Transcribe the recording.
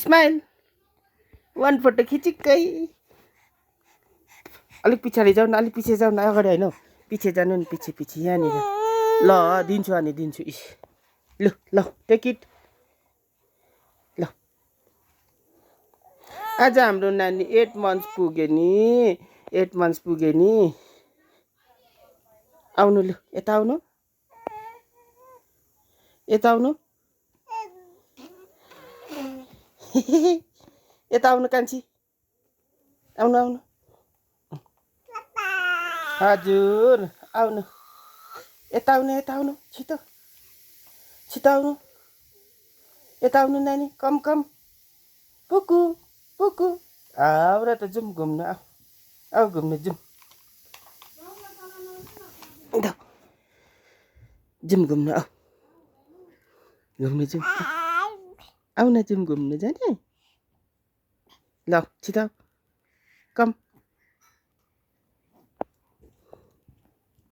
smile one photo खिचिक्कै अलिक पछाडि जाऊ न अलिक पछि जाऊ न अगाडि होइन पछि जानु नि पछि यहाँनिर ल दिन्छु अनि दिन्छु इस ल ल टेक इट ल आज हाम्रो नानी 8 मन्थ्स पुग्यो नि 8 मन्थ्स पुग्यो नि आउनु लु यता आउनु यता आउनु यता आउनु कान्छी आउनु आउनु हजुर आउनु यता आउनु छिटो छिटो आउनु यता आउनु नानी कम कम पुकु पुकु आउरा त जाउँ घुम्नु आऊ घुम्नु जाउँ जाउँ घुम्नु आऊ घुम्नु जाउँ आऊ न जाउँ घुम्नु जाने ल छिटो कम